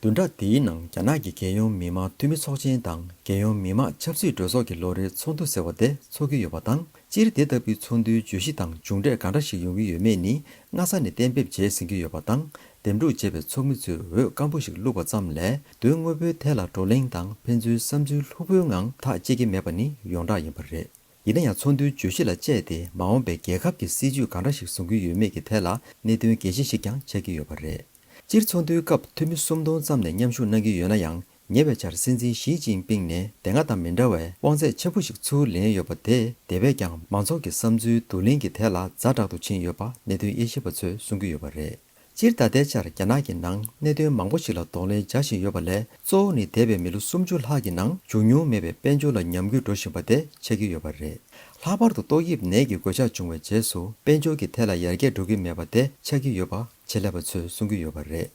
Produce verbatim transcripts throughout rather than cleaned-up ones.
བདུན་ཕྲག་འདིའི་ནང་རྒྱ་ནག་གི་རྒྱལ་ཡོངས་མི་དམངས་འཐུས་མི་ཚོགས་ཆེན་དང་རྒྱལ་ཡོངས་མི་དམངས་ཆབ་སྲིད་གྲོས་ཚོགས་ཀྱི་ལོ་རེའི་ཚོགས་འདུ་ཟེར་བ་དེ་འཚོགས་ཀྱི་ཡོད་པ་དང་། སྤྱིར་དེ་ལྟ་བུའི་ཚོགས་འདུའི་བརྗོད་གཞི་དང་མཇུག་འབྲས་གང་འདྲ་ཞིག་ཡོང་གི་ཡོད་མེད་ནི་སྔ་ས་ནས་གཏན་འབེབས་བྱས་ཟིན་གྱི་ཡོད་པ་དང་། འདེམས་སྒྲུག་བྱས་པའི་ཚོགས་མི་ཚོས་འོས་སྐམ་པོ་ཞིག་བླུགས་པ་ཙམ་ལས་དོན་དངོས་པོའི་ཐད་ལ་བགྲོ་གླེང་དང་ཕན་ཚུན་བསམ་ཚུལ་ལྷུག་པོའི་ངང་ཐག་བཅད་ཀྱི་མེད་པ་ནི་ཡོངས་གྲགས་ཡིན་པ་རེད། ཡིན་ན་ཡང་ཚོགས་འདུའི་བརྗོད་གཞི་ལ་དཔྱད་དེ་མ་འོངས་པའི་རྒྱལ་ཁབ་ཀྱི་སྲིད་ཇུས་གང་འདྲ་ཞིག་བཟུང་གི་ཡོད་མེད་ཀྱི་ཐད་ལ་གནད་དོན་གལ་ཆེ་ཞིག་ཀྱང་ཆགས་ཀྱི་ཡོད་པ་རེད། སྤྱིར་ཚོགས་འདུའི་སྐབས་འཐུས་མི་སུམ་སྟོང་ཙམ་ནས་མཉམ་ཞུགས་གནང་གི་ཡོད་ན་ཡང་། ཉེ་བའི་ཆར་སྲིད་འཛིན་ཞི་ཅིན་ཕིང་ནས་དེ་སྔ་དང་མི་འདྲ་བའི་དབང་ཚད་ཆེན་པོ་ཞིག་ཚུར་ལེན་ཡོད་པ་དེས་དེ་བས་ཀྱང་མང་ཚོགས་ཀྱི་བསམ་ཚུལ་བསྡུ་ལེན་གྱི་ཐད་ལ་ཛ་དྲག་ཏུ་ཕྱིན་ཡོད་པ་གནད་དོན་དབྱེ་ཞིབ་པ་ཚོས་གསུང་གི་ཡོད་པ་རེད། སྤྱིར་ད་ལྟའི་ཆར་རྒྱ་ནག་གི་ནང་གནད་དོན་མང་པོ་ཞིག་ལ་གདོང་ལེན་བྱ་བཞིན་ཡོད་པ་ལས། གཙོ་བོ་ནི་འདས་པའི་མི་ལོ་སུམ་ཅུ་ལྷག་གི་ནང་བྱུང་མྱོང་མེད་པའི་དཔལ་འབྱོར་ལ་ཉམས་རྒུད་འགྲོ་བཞིན་པ་དེ་ཆགས་ཀྱི་ཡོད་པ་རེད། ལྷག་པར་དུ་ཏོག་དབྱིབས་ནད་ཀྱི་འགོས་ཆགས་བྱུང་བའི་རྗེས་སུ་དཔལ་འབྱོར་གྱི་ཐད་ལ་ཡར་རྒྱས་འགྲོ་གི་མེད་པ་དེ་ཆགས་ཀྱི་ཡོད་པ་ཆེད་ལས་པ་ཚོས་གསུང་གི་ཡོད་པ་རེད།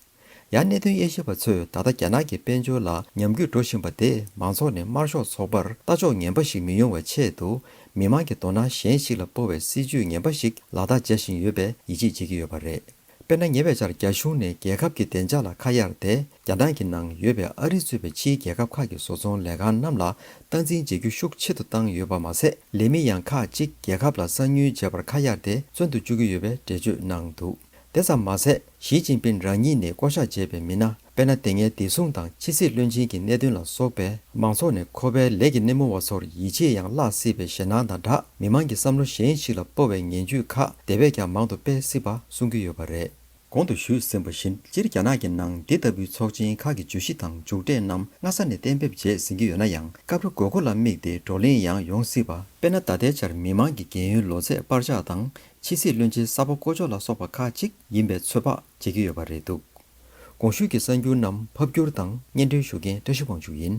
ཡང་གནད་དོན་དབྱེ་ཞིབ་པ་ཚོས་ད་ལྟ་རྒྱ་ནག་གི་དཔལ་འབྱོར་ལ་ཉམས་རྒུད་འགྲོ་བཞིན་པ་དེས་མང་ཚོགས་ནས་དམར་ཤོག་ཚོགས་པར་ལྟ་ཕྱོགས་ངན་པ་ཞིག་མི་ཡོང་བའི་ཆེད་དུ། མི་མང་གི་དོ་སྣང་གཞན་ཞིག་ལ་སྤོ་བའི་སྲིད་ཇུས་ངན་པ་ཞིག་ལག་བསྟར་བྱེད་བཞིན་ཡོད་པའི་ཡིད་ཆེས་བྱེད་ཀྱི་ཡོད་པ་རེད། དཔེར་ན། ཉེ་བའི་ཆར་རྒྱ་གཞུང་ནས་རྒྱལ་ཁབ་ཀྱི་བདེ་འཇགས་ལ་ཁ་གཡར་ཏེ། རྒྱ་ནག་གི་ནང་ཡོད་པའི་ཨ་རི་གཙོས་པའི་ཕྱིའི་རྒྱལ་ཁབ་ཁག་གི་བཟོ་ཚོང་ལས་ཁང་རྣམས་ལ་སྟངས་འཛིན་བྱེད་རྒྱུ་ཤུགས་ཆེ་རུ་བཏང་ཡོད་པ་མ་ཟད། ལས་མི་ཡང་ཁག་ཅིག་རྒྱལ་ཁབ་ལ་གསང་ཉུལ་བྱས་པར་ཁ་གཡར་ཏེ་བཙོན་དུ་བཅུག་གི་ཡོད་པའི་འགྲེལ་བརྗོད་གནང་འདུག། དེ་ཙམ་མ་ཟད། ཞི་ཅིན་ཕིན་རང་ཉིད་ནས་བསྐོ་གཞག་བྱས་པའི་མི་སྣ། དཔེར་ན། དེ་སྔའི་བདེ་སྲུང་དང་ཕྱི་སྲིད་བློན་ཆེན་གྱི་གནད་དོན་ལ་སོགས་པའི་མང་ཚོགས་ནས་ཁོ་པའི་ལས་ཀྱི་སྣེ་མོ་བ་ཚོར་ཡིད་ཆེས་ཡང་བརླག་སྲིད་པའི་ཞེད་སྣང་དང་སྦྲགས། མི་མང་གི་བསམ་བློ་གཞན་ཞིག་ལ་སྤོ་བའི་ངན་ཇུས་ཁག་དེ་བས་ཀྱང་མང་དུ་སྤེལ་སྲིད་པ་གསུང་གི་ཡོད་པ་རེད། གོང་དུ་ཞུས་ཟིན་པ་བཞིན། སྤྱིར་རྒྱ་ནག་གི་ནང་འདི་ལྟ་བུའི་ཚོགས་ཆེན་ཁག་གི་བརྗོད་གཞི་དང་མཇུག་འབྲས་རྣམས་སྔ་ས་ནས་གཏན་འབེབས་བྱས་ཟིན་གྱི་ཡོད་ན་ཡང་། སྐབས་རེ་དགོས་མཁོ་ལ་དམིགས་ཏེ་བགྲོ་གླེང་ཡང་ཡོང་སྲིད་པ། དཔེར་ན། ད་ལྟའི་ཆར་མི་མང་གི་རྒན་ཡོལ་ལོ་ཚད་སྤར་ཆག་དང་། ཕྱི་སྲིད་བློན་ཆེན་གསར་པ་བསྐོ་ཕྱོགས་ལ་སོགས་པ་ཁག་ཅིག་ཡིན་པའི་ཚོད་དཔག་བྱེད་ཀྱི་ཡོད་པ་རེད་འདུག། གོང་ཞུས་ཀྱི་གསར་འགྱུར་རྣམས་ཕབ་བསྒྱུར་དང་སྙན་སྒྲོན་ཞུ་མཁན་བཀྲ་ཤིས་དབང་ཕྱུག་ཡིན།